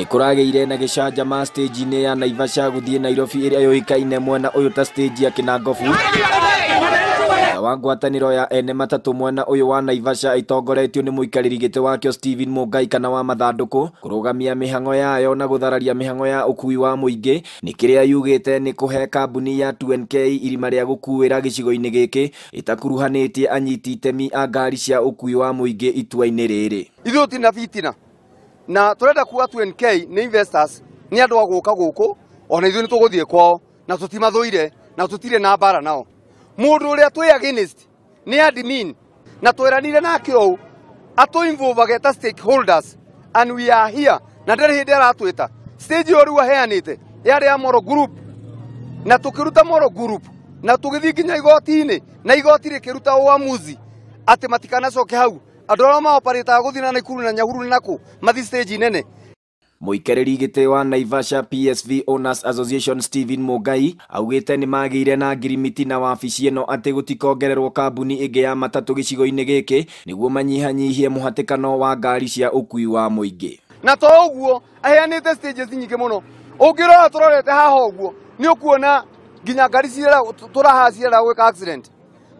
Nĩkũragĩire na gĩcanjama stage-inĩ ya Naivasha gũthiĩ Nairobi ĩrĩa yũĩkaine mwena ũyũ ta stage ya Kĩnangobu. Wa ngwatanĩro ya ene matatũ mwena ũyũ wa Naivasha ĩtongoretio nĩ mũikarĩri gĩtĩ wakĩo Stephen Mungai kana wa mathandũkũ kũrũgamia mĩhang'o yayo na gũthararia mĩhang'o ya ũkui wa mũingĩ nĩ kĩrĩa yugĩte nĩ kũhe kambuni ya 2NK irima rĩa gũkuĩra gĩcigo-inĩ gĩkĩ ĩtakuruhanĩtie anyiti itemi a ngari cia ũkui wa mũingĩ itua-inĩ rĩrĩ. Ithuĩ tũtirĩ fitina na tũrenda kuga 2NK nĩ investors nĩ andũ a gũka gũkũ ona ithuĩ nĩ tũgũthiĩ kwao na tũtimathũire na tũtirĩ na mbara nao. Mũndũ ũrĩa twĩ against nĩ admin na tweranire nake ũũ atũ involve ta stakeholders and we are here na ndarĩ hĩndĩ aratwĩta stage ĩyo rĩu aheanĩte yarĩ ya Moro Group na tũkĩruta Moro Group na tũgĩthiĩ nginya igoti-inĩ na igoti rĩkĩruta uamuzi atĩ matikanacoke hau andũ arĩa maoparĩtaga gũthiĩ na Nakuru na Nyahururu na kũ mathiĩ stage nene. Mũikarĩri gĩtĩ wa Naivasha PSV Owners Association Stephen Mungai augĩte nĩ magĩire na ngirimiti na wabici ĩno atĩ gũtikongererwo kambuni ĩngĩ ya matatũ gĩcigo-inĩ gĩkĩ nĩguo manyihanyihie mũhatĩkano wa ngari cia ũkui wa mũingĩ. Na to ũguo aheanĩte stages nyingĩ mũno ũngĩrora tũrorete haha ũguo nĩ ũkuona nginya ngari tũraha cirenda gwĩka accident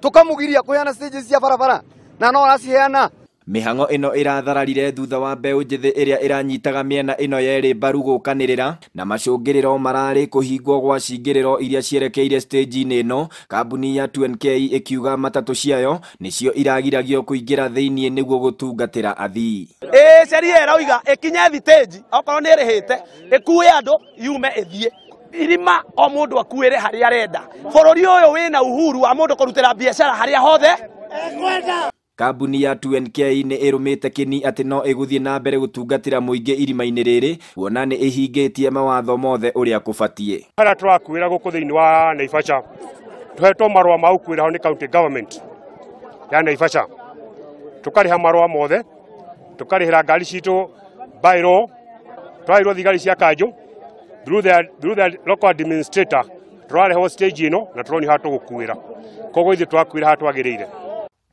tũkamũgiria kũheana stages cia barabara na no araciheana. Mĩhang'o ĩno ĩrathararire thutha wa mbeũ njĩthĩ ĩrĩa ĩranyitaga mĩena ĩno yerĩ mbaru gũkanĩrĩra na macũngĩrĩro mararĩ kũhingwo gwa cingĩrĩro iria cierekeire stage-inĩ ĩno. Kambuni ya 2NK ĩkiuga matatũ ciayo nĩcio iragiragio kũingĩra thĩiniĩ nĩguo gũtungatĩra athii. Sheria ĩrauga ĩkinye thitĩnji okorwo nĩ ĩrĩhĩte ĩkue andũ yume ĩthiĩ irima o mũndũ akuĩre harĩa arenda. Bũrũri ũyũ wĩna uhuru wa mũndũ kũrutĩra biacara harĩa hothe ekwenda. Kambuni ya 2NK nĩ ĩrũmĩte kĩni atĩ no ĩgũthiĩ na mbere gũtungatĩra mũingĩ irima-inĩ rĩrĩ kuona nĩ ĩhingĩtie mawatho mothe ũrĩa kũbatiĩ. Harĩa tũrakuĩra gũkũ thĩinĩ wa Naivasha tũhetwo marũa ma gũkuĩra ho nĩ county government ya Naivasha, tũkarĩha marũa mothe, tũkarĩhĩra ngari citũ by law, tũrarĩhwo thigari cia kanjũ through the local administrator, tũrarĩhwo stage ĩno na tũronio harĩa tũgũkuĩra, koguo ithuĩ tũrakuĩra harĩa twagĩrĩire.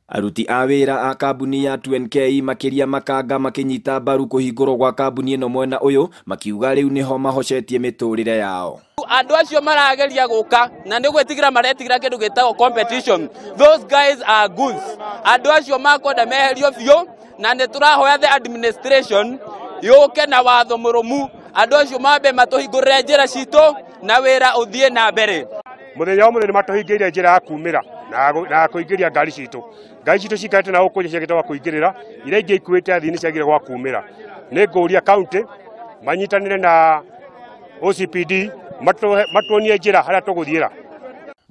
Aruti a wĩra a kambuni ya 2NK makĩria makanga makĩnyita mbaru kũhingũrwo gwa kambuni ĩno mwena ũyũ makiuga rĩu nĩho mahocetie mĩtũrĩre yao. Andũ acio marageria gũka na nĩ gwĩtigĩra maretigĩra kĩndũ gĩtagwo competition. Those guys are goons. Andũ acio makwenda meherio biũ na nĩ tũrahoya the administration yũke na watho mũrũmu andũ acio mambe matũhingũrĩre njĩra citũ na wĩra ũthiĩ na mbere. Mũthenya wa mũthenya nĩmatũhingĩire njĩra ya kumĩra na kũingĩria ngari citũ. Ngari citũ cikarĩte na gũkũ nja ciagĩte gwa kũingĩrĩra, iria ingĩ ikuĩte athii nĩ ciagire gwa kumĩra. Nĩ ngũria county manyitanĩre na OCPD matuonie njĩra harĩa tũgũthiĩra.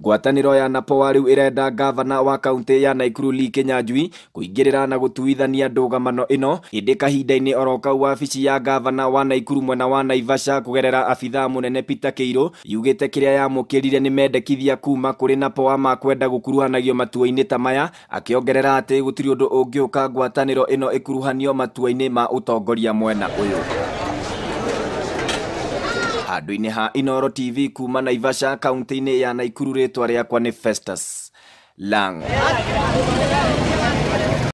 Ngwatanĩro ya Napoa rĩu ĩrenda gavana wa kaunti ya Nakuru Lee Kinyanjui kũingĩrĩra na gũtuithania ndũgamano ĩno ĩndĩ kahinda-inĩ oro kau wabici ya gavana wa Nakuru mwena wa Naivasha kũgerera abithaa mũnene Peter Kĩirũ yugĩte kĩrĩa yamũkĩrire nĩ mendekithia kuma kũrĩ Napoa makwenda gũkuruhanagio matua-inĩ ta maya, akĩongerera atĩ gũtirĩ ũndũ ũngĩũka ngwatanĩro ĩno ĩkuruhanio matua-inĩ ma ũtongoria mwena ũyũ. Handũ-inĩ ha Inooro TV kuma Naivasha kaunti-inĩ ya Nakuru, rĩtwa rĩakwa nĩ Festus Lang.